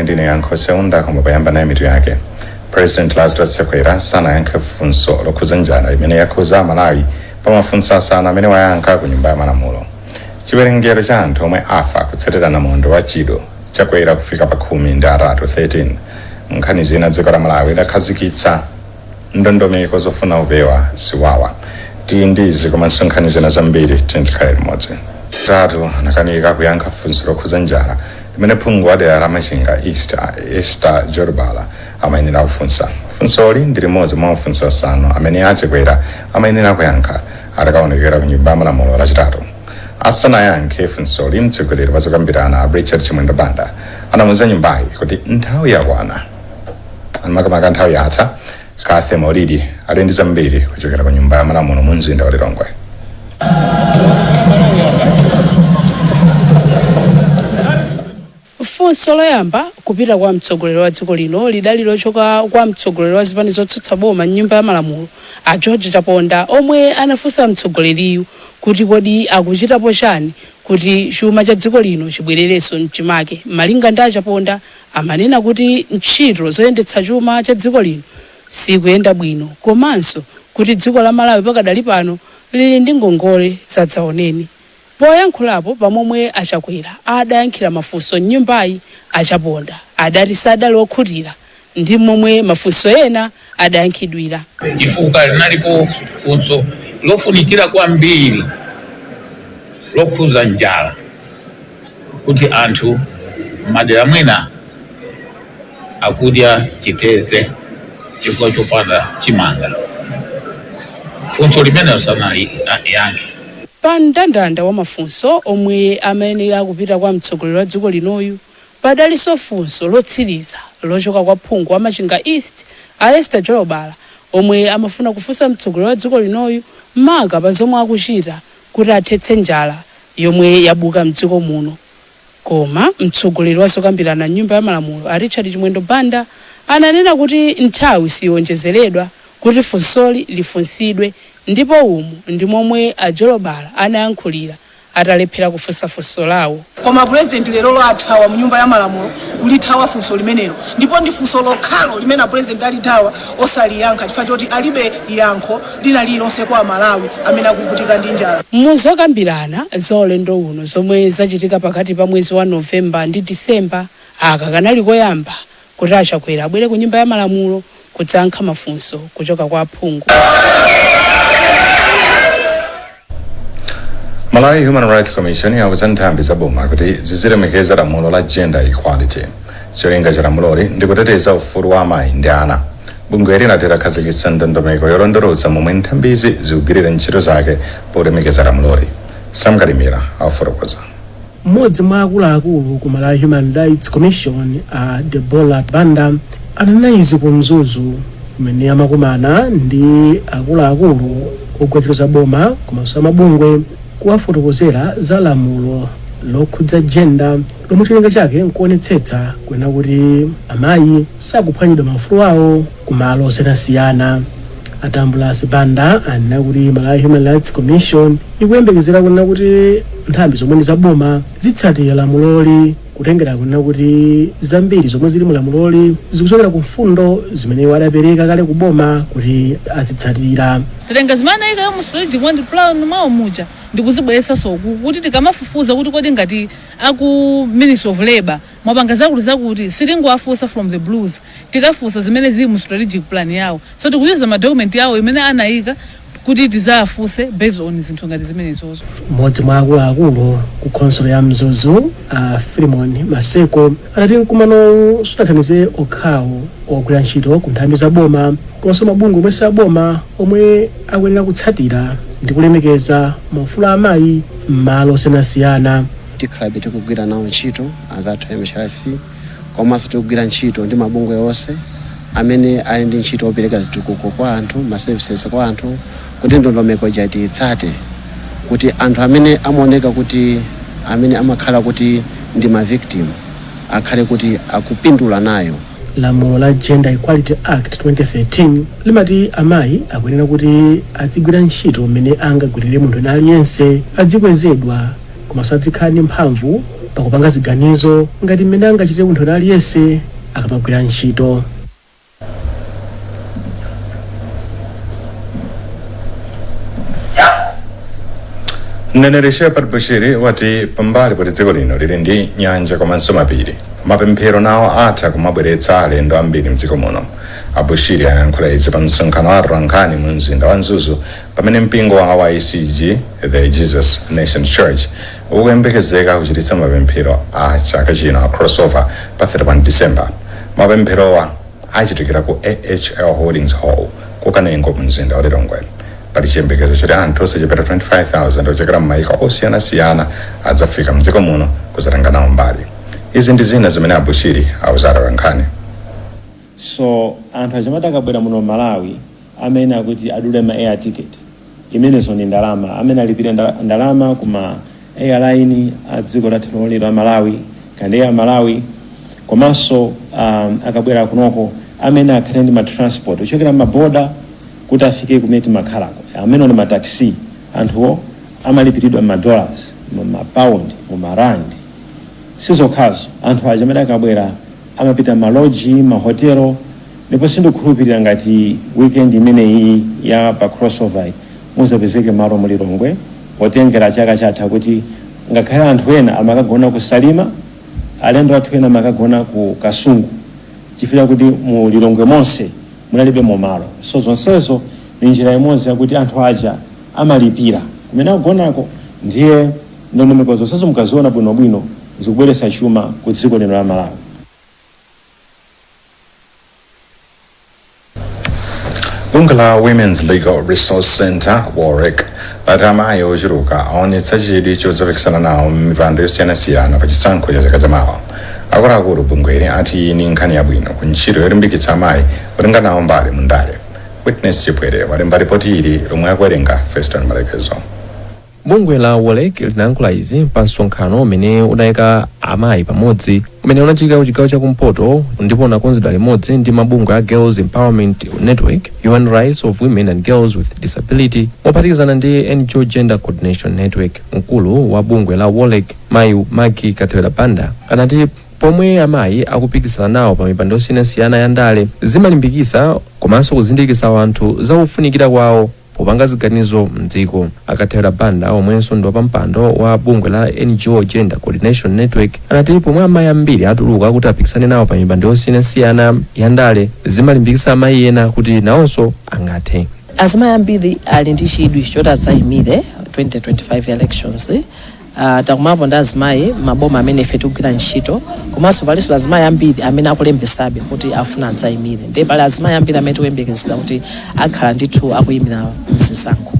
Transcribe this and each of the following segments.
Ndine Yankho Seunda, koma poyamba nayi mitu yake. President Lazarus Chakwera sanayankhe funso lokhuza njala imene yakhuza Malawi pa mafunso asanu amene wayankha ku Nyumba ya Malamulo. Chiwerengero cha anthu omwe afa kutsatira namondwe wa Chido chakwera kufika pa 13, 13. Nkhani zina, dziko la Malawi lakhazikitsa ndondomeko zofuna kupewa ziwawa. Tili ndizi komanso nkhani zina zambiri, tikhale limodzi. Tatu anakanika kuyankha funso lokhuza njala limene phungu wa dera la Machinga East, Esther Jolobala, amayenera kufunsa. Funsoli ndi limodzi mwa mafunso asanu amene aChakwera amayenera kuyankha atakaonekera ku Nyumba ya Malamulo Lachitatu. Asanayankhe funsoli, mtsogoleri wa zokambirana Richard Chimwendo Banda anamuuza nyumbayi kuti nthawi yakwana, makamaka nthawi yatha. Kathe Maulidi ali ndi zambiri kuchokera ku Nyumba ya Malamulo mu mzinda wa Lilongwe. Funso loyamba kupita kwa mtsogoleri wa dziko lino lidali lochoka kwa mtsogoleri wa zipani zotsutsa boma mnyumba ya malamulo a George Chaponda, omwe anafunsa mtsogoleriyu kuti kodi akuchitapo chani kuti chuma cha dziko lino chibwererenso mchimake. Malinga ndi aChaponda, amanena kuti ntchito zoyendetsa chuma cha dziko lino sikuyenda bwino, komanso kuti dziko la Malawi pakadali pano lili ndi ngongole zadzaoneni. Poyankhulapo pamomwe aChakwera adayankhira mafunso mnyumbayi, aChaponda adati sadali okhutira ndi momwe mafunso ena adayankhidwira. Chifukwa linalipo funso lofunikira kwambiri lokhuza njala, kuti anthu madera mwina akudya chiteze chifukwa chopanda chimanga. Funso limene sanayankhe. Pa mndandanda wa mafunso omwe amayenera kupita kwa mtsogoleri wa dziko linoyu, padalinso funso lotsiriza lochoka kwa phungu wa Machinga East a Esther Jolobala, omwe amafuna kufunsa mtsogoleri wa dziko linoyu maka pa zomwe akuchita kuti athetse njala yomwe yabuka mdziko muno. Koma mtsogoleri wa zokambirana mnyumba ya malamulo a Richard Chimwendo Banda ananena kuti nthawi siwonjezeredwa kuti funsoli lifunsidwe, ndipo umu ndi momwe a Jolobala anayankhulira atalephera kufunsa funso lawo. Koma Purezidenti lerolo athawa mu Nyumba ya Malamulo, kulithawa funso limenelo, ndipo ndi funso lokhalo limene Apurezidenti alithawa osaliyankha, chifukwa choti alibe yankho lina lililonse kwa Amalawi amene akuvutika ndi njala. Muzokambirana za ulendo uno zomwe zachitika pakati pa mwezi wa Novemba ndi Disemba, aka kanali koyamba kuti aChakwera abwere ku Nyumba ya Malamulo kudzayankha mafunso kuchoka kwa aphungu. Malawi Human Rights Commission yauza nthambi za boma kuti zizilemekeza lamulo la gender equality. Cholinga cha lamuloli ndi kuteteza ufulu wa amayi ndi ana. Bungweli lati lakhazikitsa ndondomeko yolondoloza momwe nthambizi zikugwirira ntchito zake polemekeza lamuloli. Sam Kalimira afotokoza. Mmodzi mwa akuluakulu ku Malawi Human Rights Commission a Deborah Banda ananena izi ku Mzuzu kumene amakumana ndi akuluakulu ogwira ntchito za boma komanso amabungwe kuwafotokozera za lamulo lokhudza jenda, lomwe cholinga chake nkuonetsetsa kunena kuti amayi sakuphwanyidwa maufulu awo ku malo osiyanasiyana. A Tambulasi Banda anena kuti Malawi Human Rights Commission ikuyembekezera kunena kuti nthambi zomwe ndi za boma zitsatira lamuloli, kutengera kunena kuti zambiri zomwe zili mu lamuloli zikuchokera ku mfundo zimene iwo adapereka kale ku boma kuti azitsatira. Tatenga zimene anayika mu strategic one plan mwawo muja ndikuzibweretsanso uku, kuti tikamafufuza kuti kodi ngati aku Ministry of Labour mwapanga zakuti zakuti, sitingowafunsa from the blues, tikafunsa zimene zili mu strategic plan yawo. So tikuyuza ma document yawo imene anayika kuti tizawafunse based on zinthu ngati zimenezozo. Mmodzi mwa akuluakulu ku khonsolo ya Mzuzu a Philemon Maseko anati mkumanowu sunathandize okhawo ogwira ntchito ku nthambi za boma komanso mabungwe omwe si aboma omwe akuyenera kutsatira ndi kulemekeza maufulu a amayi m'malo osiyanasiyana. Tikhalabe tikugwira nawo ntchito anzathu a MHRC, komanso tikugwira ntchito ndi mabungwe onse amene ali ndi ntchito yopereka zitukuko kwa anthu, ma services kwa anthu, kuti ndondomeko ija tiyitsate, kuti anthu amene amaoneka kuti amene amakhala kuti ndi ma victim akhale kuti akupindula nayo. Lamulo la Gender Equality Act 2013 limati amayi akuyenera kuti adzigwira ntchito mmene angagwirire munthu ena aliyense, adzikwezedwa komanso adzikhala ndi mphamvu Pakupanga ziganizo ngati mmene angachite munthu aliyense akamagwira ntchito. Mneneri Shepherd Bushiri wati pambali poti dziko lino lili ndi nyanja komanso mapiri, mapemphero nawo atha kumabweretsa alendo ambiri mdziko muno. Abushiri ayankhula izi pa msonkhano wa atolankhani mu mzinda wa Mzuzu, pamene mpingo wa YCG, The Jesus Nation Church, ukuyembekezeka kuchititsa mapemphero a chaka chino a crossover pa 31 December. Mapempherowa achitikira ku AHL Holdings Hall ku Kanengo mu mzinda wa Lilongwe. Pali chiyembekezo choti anthu osachepera 25,000 ochokera m'mayiko osiyanasiyana adzafika mdziko muno kudzatenga nawo mbali. Izi ndi zina zimene Abushiri auza atolankhani. So anthu achamati akabwera muno Malawi, amene akuti adule ma air ticket, imenenso ndi ndalama, amene alipire ndalama kuma airline a dziko lathu lomwe la Malawi kandi Air Malawi. Komanso akabwera kunoko, amene akhale ndi ma transport kuchokera maboda kuti afike kumene timakhalako, amene ndi ma taxi, anthuwo amalipiridwa ma dollars, mu ma pound, mu ma rand. Sizokhazo, anthu aja amene akabwera amapita maloji, mahotelo, ndipo sindikukhulupirira ngati weekend imeneyi ya pa crossover muzapezeke malo mu Lilongwe, potengera chaka chatha kuti ngakhale anthu ena amakagona ku Salima, alendo athu ena amakagona ku Kasungu, chifukwa kuti mu Lilongwe monse munalibe malo. So zonsezo ni njira imodzi yakuti anthu aja amalipira kumene akugonako. Ndiye ndondomeko zonsezo mukaziona bwinobwino, zikubweretsa chuma ku dziko lino la Malawi. Bungwe la Women's Legal Resource Center, WOLREC, lati amayi ochuluka aonetsa chidwi chodzapikisana nawo m'mipando yosiyanasiyana pa chisankho cha chaka chamawa. Akuluakulu bungweli ati iyi ni nkhani yabwino ku ntchito yolimbikitsa amayi kutenga nawo mbali mu ndale. Witness Chipwere walemba ripoti ili, lomwe akuwerenga Feston Malekezo. Bungwe la WOLREC linayankhula izi pa msonkhano umene unayika amayi pamodzi, umene unachitika ku chigawo chakumpoto ndipo unakonzedwa limodzi ndi mabungwe a Girls Empowerment Network, Human Rights of Women and Girls with Disability, mophatikizana ndi NGO Gender Coordination Network. Mkulu wa bungwe la WOLREC, mayi Maggie Kathewera Banda, anati pomwe amayi akupikisana nawo pa mipando yosiyanasiyana ya ndale, zimalimbikisa komanso kuzindikitsa anthu za kufunikira kwawo popanga ziganizo mdziko. Akathewera Banda, omwenso ndi wapampando wa bungwe la NGO Gender Coordination Network, anati pomwe amayi ambiri atuluka kuti apikisane nawo pa mipando yosiyanasiyana ya ndale, zimalimbikitsa amayi ena kuti nawonso angathe. Azimayi ambiri ali ndi chidwi choti adzayimire 2025 elections. Takumapo ndi azimayi maboma amene ife tikugwira ntchito, komanso palinso azimayi ambiri amene akulembesabe kuti afuna adzayimire. Ndiye pali azimayi ambiri amene tikuyembekezera kuti akhala ndithu akuyimira mzisankho.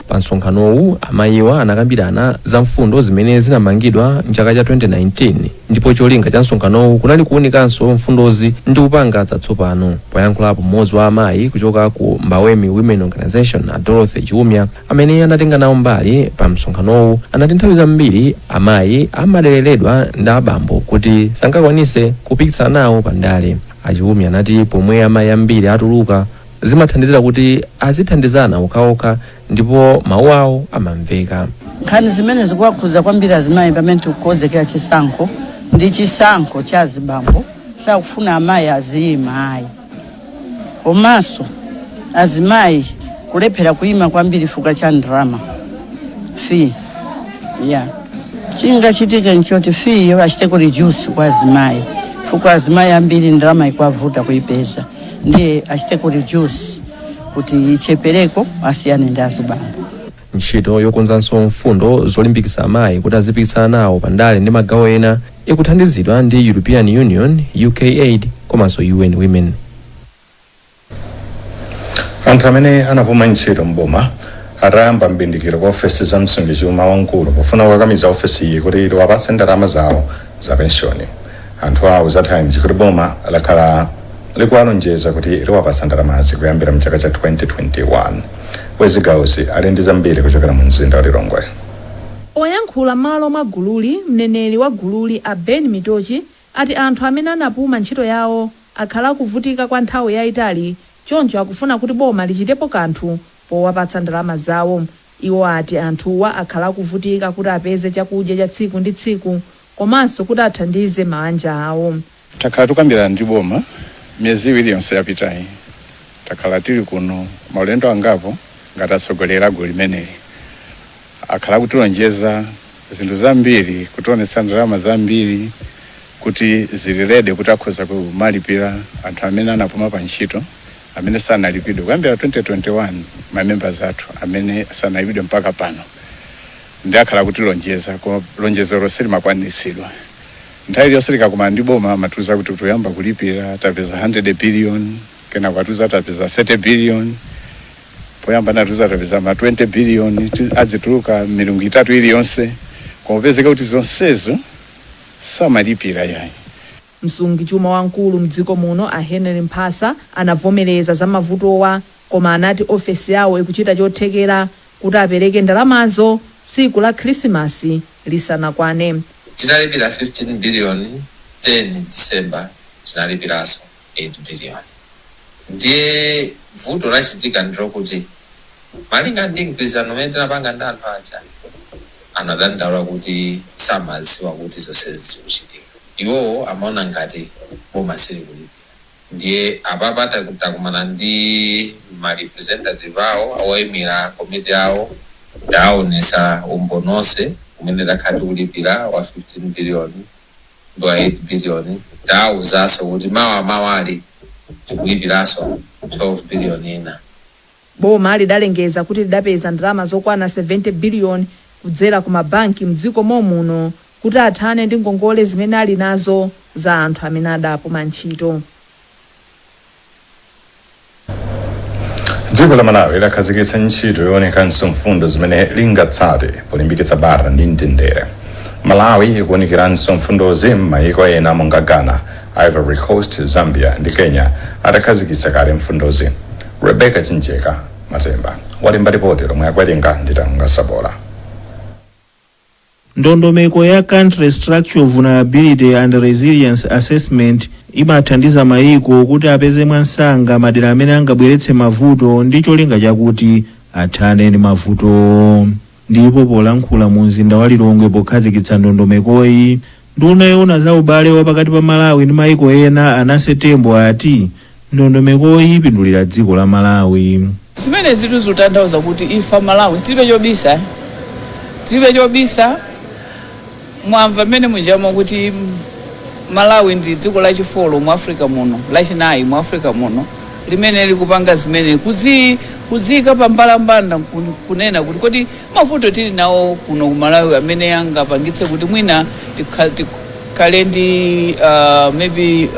Pa msonkhanowu, amayiwa anakambirana za mfundo zimene zinamangidwa mchaka cha 2019, ndipo cholinga cha msonkhanowu kunali kuwunikanso mfundozi ndi kupanga zatsopano. Poyankhulapo mmodzi wa amayi kuchoka ku Mbawemi Women Organization, a Dorothy Chiumya, amene anatenga nawo mbali pa msonkhanowu, anati nthawi zambiri amayi amadeleredwa ndi abambo kuti sangakwanise kupikisana nawo pa ndale. Achiumya anati pomwe amayi ambiri atuluka, zimathandizira kuti azithandizana okhaokha ndipo mawu awo amamveka. Nkhani zimene zikuwakhuza kwambiri azimayi pamene tikukonzekera chisankho ndi chisankho cha azibambo, sakufuna amayi aziyima ayi. Komanso azimayi kulephera kuyima kwambiri chifukwa cha ndalama, fee ya chingachitike nchoti fee yo achite ku reduce kwa azimayi, chifukwa azimayi ambiri ndalama ikuwavuta kuipeza. Ndiye achite ku reduce kuti ichepereko, asiyane ndi azibambo. Ntchito yokonzanso mfundo zolimbikitsa amayi kuti azipikisana nawo pa ndale ndi magawo ena ikuthandizidwa ndi European Union, UK Aid komanso UN Women. Anthu amene anapuma ntchito mboma atayamba mbindikiro ku ofesi za msungichuma wamkulu pofuna kukakamiza ofesi iyi kuti liwapatse ndalama zawo za penshoni. Anthu awo za Times kuti boma lakhala likuwalonjeza kuti liwapatsa ndalamazi kuyambira mchaka cha 2021. Wezigausi ali ndi zambiri kuchokera mu mzinda wa Lilongwe. Poyankhula m'malo mwa gululi, mneneri wa gululi a Ben Mitochi ati anthu amene anapuma ntchito yawo akhala akuvutika kwa nthawi yayitali, choncho akufuna kuti boma lichitepo kanthu powapatsa ndalama zawo. Iwo ati anthuwa akhala akuvutika kuti apeze chakudya cha tsiku ndi tsiku. Komanso kuti athandize mabanja awo. Takhala tukambirana ndi boma miyezi 2 yonse yapitayi. Takhala tili kuno maulendo angapo ngati atsogoleri gulu limeneli. Akhala kutilonjeza zinthu zambiri, kutionetsa ndalama zambiri kuti zili ready kuti akhoza kumalipira anthu amene anapuma pa ntchito, amene sanalipidwe kuyambira 2021, ma members athu amene sanalipidwe mpaka pano. Ndi akhala kutilonjeza, koma lonjezero silimakwaniritsidwa. Nthawi iliyonse tikakumana ndi boma amatiuza kuti tuyamba kulipira, tapeza 100 billion, kena kwatiuza tapeza 30 billion, poyamba natiuza tapeza ma 20 billion adzituluka milungu 3 iliyonse, koma upezeka kuti zonsezo samalipira yayi. Msungichuma wamkulu mdziko muno a Henry Mphasa anavomereza za mavutowa, koma anati ofesi yawo ikuchita chothekera kuti apereke ndalamazo tsiku la Khrisimasi lisanakwane. Tinalipira 15 billion 10 December, tinalipiranso 8 billion. Ndiye vuto lachitika ndilokuti malinga ndi mgwirizano umene tinapanga ndi anthu aja, anadandaula kuti samadziwa kuti zonsezi zikuchitika. Iwowo amaona ngati boma silikulipira. Ndiye apapa takumana ndi ma representative awo, awoyimira komiti awo, ndaonesa umboni onse umene takhala tikulipira wa 15 billion ndi wa 8 billion. Ndawuzanso kuti mawa mawali tikulipiranso 12 billion ina. Boma lidalengeza kuti lidapeza ndalama zokwana 70 billion kudzera ku mabanki mdziko momuno kuti athane ndi ngongole zimene ali nazo za anthu amene adapuma ntchito. Dziko la Malawi lakhazikitsa ntchito yoonikanso mfundo zimene lingatsate polimbikitsa bata ndi mtendere. Malawi ikuwunikiranso mfundozi m'mayiko ena monga Ghana, Ivory Coast, Zambia ndi Kenya atakhazikitsa kale mfundozi. Rebecca Chinjeka Matemba walemba ripoti lomwe akuwerenga ndi Tanga Sabola. Ndondomeko ya Country Structural Vulnerability and Resilience Assessment imathandiza mayiko kuti apeze mwansanga madera amene angabweretse mavuto ndi cholinga chakuti athane ndi mavuto. Ndipo polankhula mu mzinda wa Lilongwe pokhazikitsa ndondomekoyi, nduna yoona za ubale wa pakati pa Malawi ndi mayiko ena a Nancy Tembo ati ndondomekoyi ipindulira dziko la Malawi. Zimene zitu zikutanthauza kuti ife Malawi tilibe chobisa, tilibe chobisa. Mwamva mmene mujamo kuti Malawi ndi dziko lachi 4 mu Africa muno, lachinayi mu Africa muno, limene likupanga zimene kudziyika pa mbalambanda kunena kuti kodi mavuto tili nawo kuno ku Malawi amene angapangitse kuti mwina tikhale ndi maybe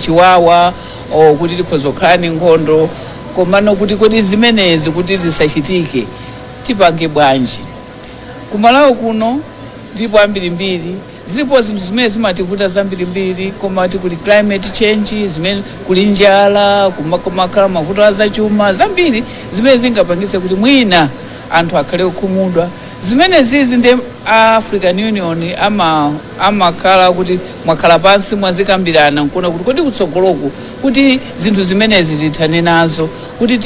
chiwawa or kuti tikhoza kukhala ndi nkhondo, komano kuti kodi zimenezi kuti zisachitike tipange bwanji? Ku Malawi kuno ndipo ambirimbiri zilipo zinthu zimene zimativuta zambirimbiri, koma kuli climate change, zimene kuli njala, kumakhala mavuto azachuma zambiri zimene zingapangitse kuti mwina anthu akhale okhumudwa. Zimene zizi ndi African Union amakhala kuti mwakhala pansi mwazikambirana nkuona kuti kodi kutsogoloku kuti zinthu zimenezi tithane nazo, kuti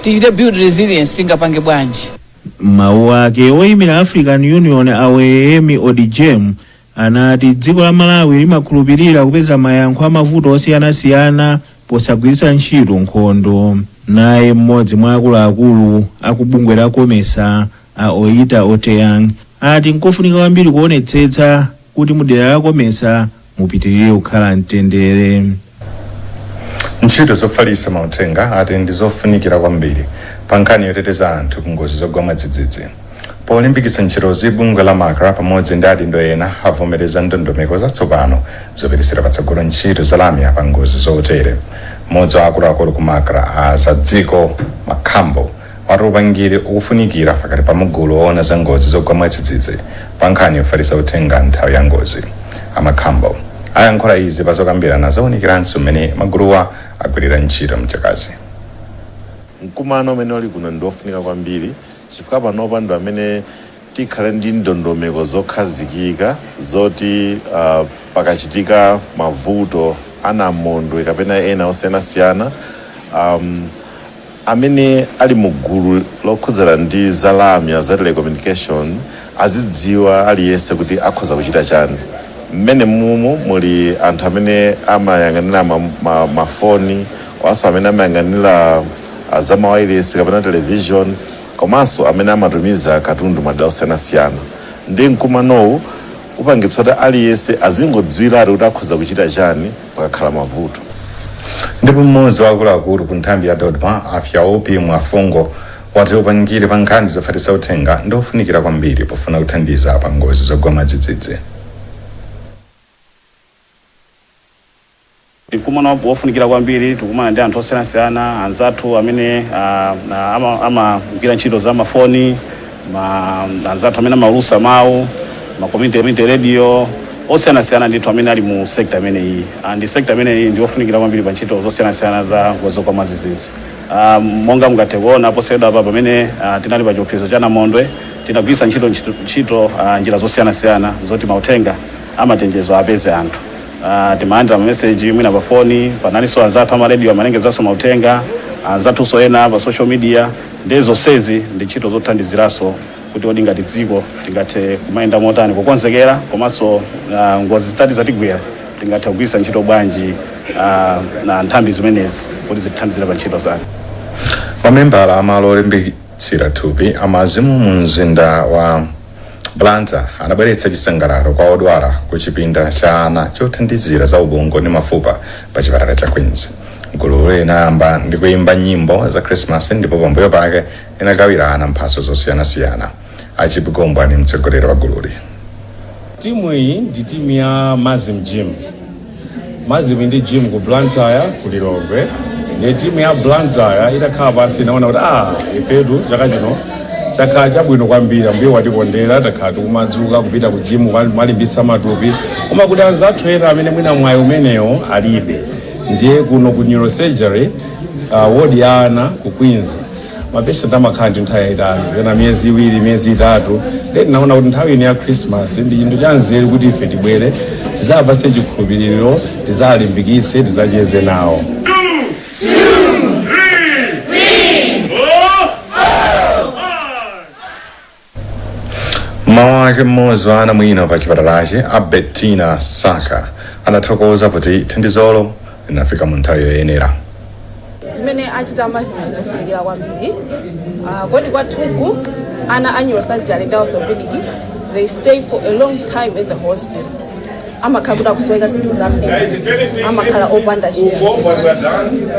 tichite build resilience, tingapange bwanji? Mawu ake oyimira African Union Aweyemi Odijem anati dziko la Malawi limakhulupirira kupeza mayankho a mavuto osiyanasiyana posagwiritsa ntchito nkhondo. Naye mmodzi mwa akuluakulu akubungwe la COMESA a Oita Oteyang ati nkofunika kwambiri kuonetsetsa kuti mudera la COMESA mupitirire kukhala mtendere. Ntchito zofalitsa mauthenga ati ndi zofunikira kwambiri pa nkhani yoteteza anthu ku ngozi zogwa mwadzidzidzi. Polimbikitsa ntchitozi, bungwe la MACRA pamodzi ndi adindo ena avomereza ndondomeko zatsopano zopititsira patsogolo ntchito za lamya pa ngozi zotere. Mmodzi wa akuluakulu ku MACRA a Zadziko Makhambo wati upangiri ukufunikira pakati pa magulu oona za ngozi zogwa mwadzidzidzi pa nkhani yofalitsa uthenga nthawi ya ngozi. Amakhambo ayankhula izi pazokambirana zawunikiranso mmene maguluwa agwirira ntchito mchakachi. Mkumano umene uli kuno ndi wofunika kwambiri chifukwa panopa ndi amene tikhale ndi ndondomeko zokhazikika zoti pakachitika mavuto anamondwe kapena ena osiyanasiyana, amene ali mu gulu lokhudzana ndi zalamya za telecommunication Azidziwa aliyense kuti akhoza kuchita chani. Mmene mumu muli anthu amene amayang'anira mafoni, komanso amene amayang'anira za mawayilesi kapena television, komanso amene amatumiza katundu madera osiyanasiyana. Ndi mkumanowu upangitsa kuti aliyense azingodziwiratu kuti akhoza kuchita chani pakakhala mavuto. Ndipo mmodzi wa akuluakulu ku nthambi ya DoDMA, Afyaupi Mwafungo, wati upangiri pa nkhani zofalitsa uthenga ndiofunikira kwambiri pofuna kuthandiza pa ngozi zogwa mwadzidzidzi. Mkumano wofunikira kwambiri. Tikumana ndi anthu osiyanasiyana, anzathu amene amagwira ntchito za mafoni, anzathu amene amaulusa mawu, ma community radio osiyanasiyana ndithu amene ali mu sector imeneyi. And sector imeneyi ndi yofunikira kwambiri pa ntchito zosiyanasiyana za ngozi zogwa mwadzidzidzi. Monga mungathe kuona posachedwa apa pamene tinali pa chiopsezo cha namondwe, tinagwiritsa ntchito njira zosiyanasiyana zoti mauthenga amachenjezo apeze anthu. Timalandira mameseji mwina pa foni, panalinso anzathu amaradio amalengezanso mauthenga, anzathunso ena pa social media. Ndi zonsezi ndi ntchito zothandiziranso kuti odi ngati dziko tingathe kumayenda motani kukonzekera, komanso ngozi zitati zatigwera tingathe kugwiritsa ntchito bwanji na nthambi zimenezi kuti zitithandizire pa ntchito zake. Mamembala amalo olimbikitsira thupi amazimu mu mzinda wa Blantyre anabweretsa chisangalalo kwa odwala ku chipinda cha ana chothandizira za ubongo ndi mafupa pa chipatala cha Queens. Gululo linayamba ndi kuyimba nyimbo za Christmas ndipo pambuyo pake linagawira ana mphatso zosiyanasiyana. Achipikombwa ni mtsogoleri wa gululi. Timu iyi ndi timu ya Mazim Gym. Mazim ndi gym ku Blantyre, ku Lilongwe. Ndiye timu ya Blantyre itakhala pansi inaona kuti ifetu chaka chino chakhala chabwino kwambiri, Ambuye watikondera, takhala tikumadzuka kupita ku gym kumalimbitsa matupi, koma kuti anzathu ena amene mwina mwayi umenewo alibe. Ndiye kuno ku neurosurgery, ward ya ana ku Queens, mapatient amakhala ndi nthawi yayitali, pena miyezi 2, miyezi 3. Ndiye tinaona kuti nthawi ino ya Christmas ndi chinthu cha nzeru kuti ife tibwere tizapase chikhulupiriro, tizalimbikitse, tizacheze nawo. Mawu ake mmodzi wa ana mwino pa chipatalachi, a Bettina Saka, anathokoza kuti thandizolo linafika mu nthawi yoyenera. Zimene achita Mazim zofunikira kwambiri. Kodi kwathuku ana a neurosurgery ndi orthopedic, they stay for a long time in the hospital, amakhala kuti akusoweka zinthu zambiri, amakhala opanda chiyembekezo,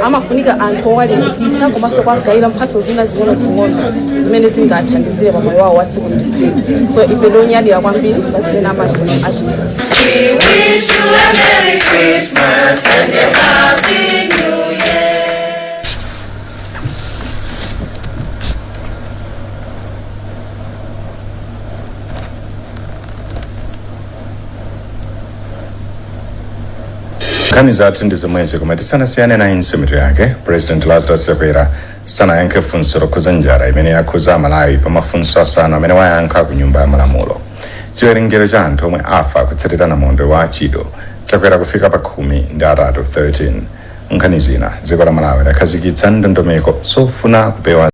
amafunika anthu owalimbikitsa komanso kuwagawira mphatso zina zing'ono-zing'ono zimene zingathandizire pa moyo wawo wa tsiku ndi tsiku. So ife ndonyadira kwambiri pa zimene a Mazim achita. We wish you a Merry Christmas and a Happy New Year. Nkhani zathu ndi zomwezi, koma tisanasiyane nayi mitu yake. President Lazarus Chakwera sanayankhe funso lokhuza njala imene yakhuza Amalawi pa mafunso asanu amene wayankha ku Nyumba ya Malamulo. Chiwerengero cha anthu omwe afa kutsatira namondwe wa Chido chakwera kufika pa 13, 13. Nkhani zina, dziko la Malawi lakhazikitsa ndondomeko zofuna kupewa